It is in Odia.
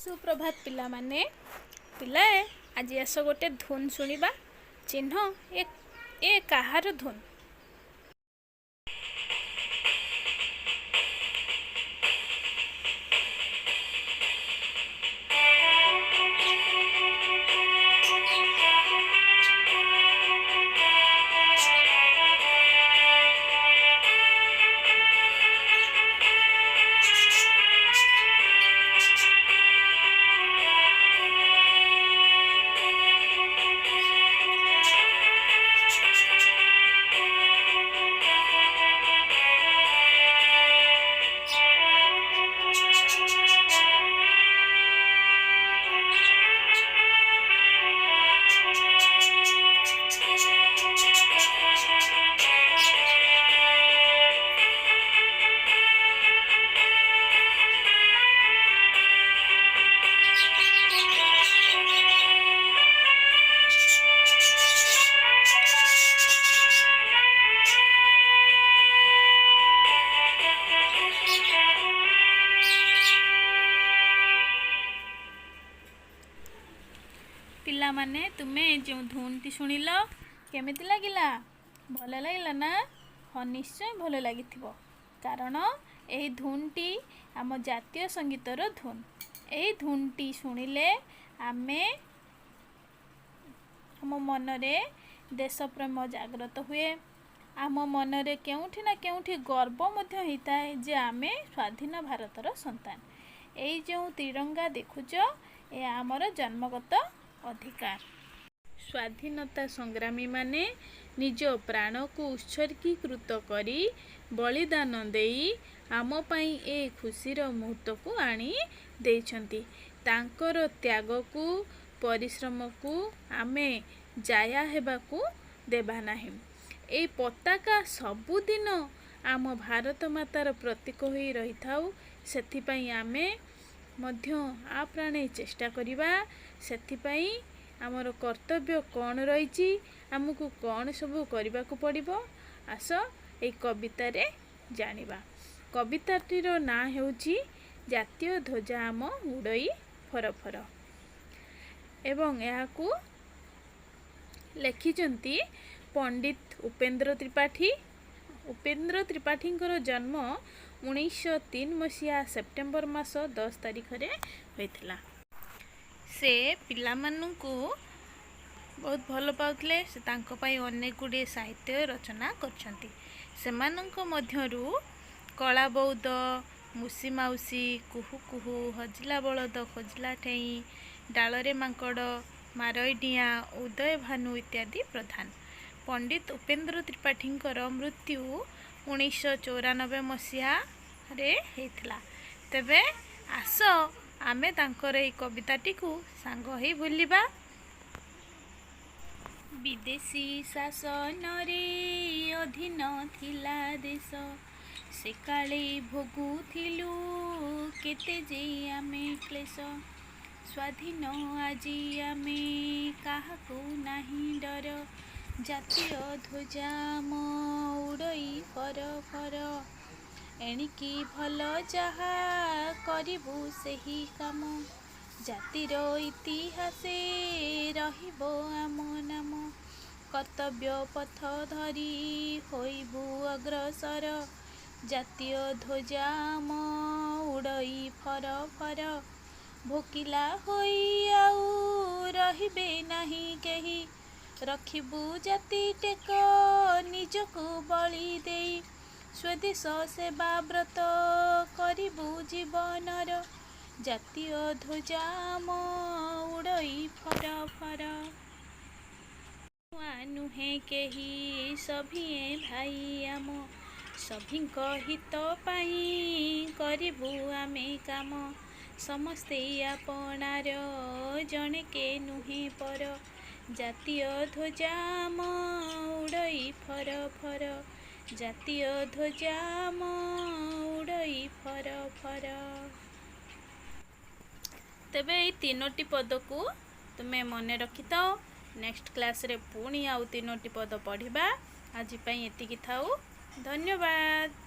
ସୁପ୍ରଭାତ ପିଲାମାନେ। ପିଲାଏ, ଆଜି ଆସ ଗୋଟେ ଧୁନ୍ ଶୁଣିବା। ଚିହ୍ନ ଏ କାହାର ଧୁନ୍? ପିଲାମାନେ, ତୁମେ ଯେଉଁ ଧୁନ୍ଟି ଶୁଣିଲ, କେମିତି ଲାଗିଲା? ଭଲ ଲାଗିଲା ନା? ହଁ, ନିଶ୍ଚୟ ଭଲ ଲାଗିଥିବ, କାରଣ ଏହି ଧୁନ୍ଟି ଆମ ଜାତୀୟ ସଙ୍ଗୀତର ଧୁନ୍। ଏହି ଧୁନ୍ଟି ଶୁଣିଲେ ଆମ ମନରେ ଦେଶପ୍ରେମ ଜାଗ୍ରତ ହୁଏ। ଆମ ମନରେ କେଉଁଠି ନା କେଉଁଠି ଗର୍ବ ମଧ୍ୟ ହେଇଥାଏ ଯେ ଆମେ ସ୍ୱାଧୀନ ଭାରତର ସନ୍ତାନ। ଏଇ ଯେଉଁ ତ୍ରିରଙ୍ଗା ଦେଖୁଛ, ଏହା ଆମର ଜନ୍ମଗତ ଅଧିକାର। ସ୍ୱାଧୀନତା ସଂଗ୍ରାମୀମାନେ ନିଜ ପ୍ରାଣକୁ ଉତ୍ସର୍ଗୀକୃତ କରି, ବଳିଦାନ ଦେଇ ଆମ ପାଇଁ ଏ ଖୁସିର ମୁହୂର୍ତ୍ତକୁ ଆଣି ଦେଇଛନ୍ତି। ତାଙ୍କର ତ୍ୟାଗକୁ, ପରିଶ୍ରମକୁ ଆମେ ଜାୟା ହେବାକୁ ଦେବା ନାହିଁ। ଏଇ ପତାକା ସବୁଦିନ ଆମ ଭାରତ ମାତାର ପ୍ରତୀକ ହୋଇ ରହିଥାଉ, ସେଥିପାଇଁ ଆମେ ମଧ୍ୟ ଆପ୍ରାଣେ ଚେଷ୍ଟା କରିବା। ସେଥିପାଇଁ ଆମର କର୍ତ୍ତବ୍ୟ କ'ଣ ରହିଛି, ଆମକୁ କ'ଣ ସବୁ କରିବାକୁ ପଡ଼ିବ, ଆସ ଏଇ କବିତାରେ ଜାଣିବା। କବିତାଟିର ନାଁ ହେଉଛି "ଜାତୀୟ ଧ୍ୱଜା ଆମ ଉଡ଼ଇ ଫର ଫର" ଏବଂ ଏହାକୁ ଲେଖିଛନ୍ତି ପଣ୍ଡିତ ଉପେନ୍ଦ୍ର ତ୍ରିପାଠୀ। ଉପେନ୍ଦ୍ର ତ୍ରିପାଠୀଙ୍କର ଜନ୍ମ 1903 ମସିହା ସେପ୍ଟେମ୍ବର ମାସ 10 ତାରିଖରେ ହୋଇଥିଲା। ସେ ପିଲାମାନଙ୍କୁ ବହୁତ ଭଲ ପାଉଥିଲେ। ସେ ତାଙ୍କ ପାଇଁ ଅନେକ ଗୁଡ଼ିଏ ସାହିତ୍ୟ ରଚନା କରିଛନ୍ତି। ସେମାନଙ୍କ ମଧ୍ୟରୁ କଳା ବଉଦ, ମୁସି ମାଉସୀ, କୁହୁ କୁହୁ, ହଜିଲା ବଳଦ ଖୋଜିଲା ଠେଇଁ, ଡାଳରେ ମାଙ୍କଡ଼, ମାରଇ ଡିଆଁ, ଉଦୟ ଭାନୁ ଇତ୍ୟାଦି ପ୍ରଧାନ। ପଣ୍ଡିତ ଉପେନ୍ଦ୍ର ତ୍ରିପାଠୀଙ୍କର ମୃତ୍ୟୁ 1994 ମସିହାରେ ହେଇଥିଲା। ତେବେ ଆସ, ଆମେ ତାଙ୍କର ଏଇ କବିତାଟିକୁ ସାଙ୍ଗ ହେଇ ବୋଲିବା। ବିଦେଶୀ ଶାସନରେ ଅଧୀନ ଥିଲା ଦେଶ, ସେକାଳେ ଭୋଗୁଥିଲୁ କେତେ ଯେ ଆମେ କ୍ଲେଶ। ସ୍ୱାଧୀନ ଆଜି ଆମେ, କାହାକୁ ନାହିଁ ଡର। ଜାତୀୟ ଧ୍ୱଜା ଆମ ଉଡ଼ଇ ଫର ଫର। ଏଣିକି ଭଲ ଯାହା କରିବୁ ସେହି କାମ, ଜାତିର ଇତିହାସେ ରହିବ ଆମ ନାମ। କର୍ତ୍ତବ୍ୟ ପଥ ଧରି ହୋଇବୁ ଅଗ୍ରସର। ଜାତୀୟ ଧ୍ୱଜା ଆମ ଉଡ଼ଇ ଫର ଫର। ଭୋକିଲା ହୋଇ ଆଉ ରହିବେ ନାହିଁ କେହି, ରଖିବୁ ଜାତି ଟେକ ନିଜକୁ ବଳି ଦେଇ। ସ୍ୱଦେଶ ସେବା ବ୍ରତ କରିବୁ ଜୀବନର। ଜାତୀୟ ଧ୍ୱଜା ଆମ ଉଡ଼ଇ ଫର ଫର। ନୂଆ ନୁହେଁ କେହି, ସଭିଏଁ ଭାଇ ଆମ। ସଭିଙ୍କ ହିତ ପାଇଁ କରିବୁ ଆମେ କାମ। ସମସ୍ତେ ଆପଣାର, ଜଣେକେ ନୁହେଁ ପର। ଜାତୀୟ ଧ୍ୱଜା ଆମ ଉଡ଼ଇ ଫର ଫର। ଜାତୀୟ ଧ୍ୱଜା ଆମ ଉଡ଼ଇ ଫର ଫର। ତେବେ ଏଇ ତିନୋଟି ପଦକୁ ତୁମେ ମନେ ରଖିଥାଅ। ନେକ୍ସଟ କ୍ଲାସ୍ରେ ପୁଣି ଆଉ ତିନୋଟି ପଦ ପଢ଼ିବା। ଆଜି ପାଇଁ ଏତିକି ଥାଉ। ଧନ୍ୟବାଦ।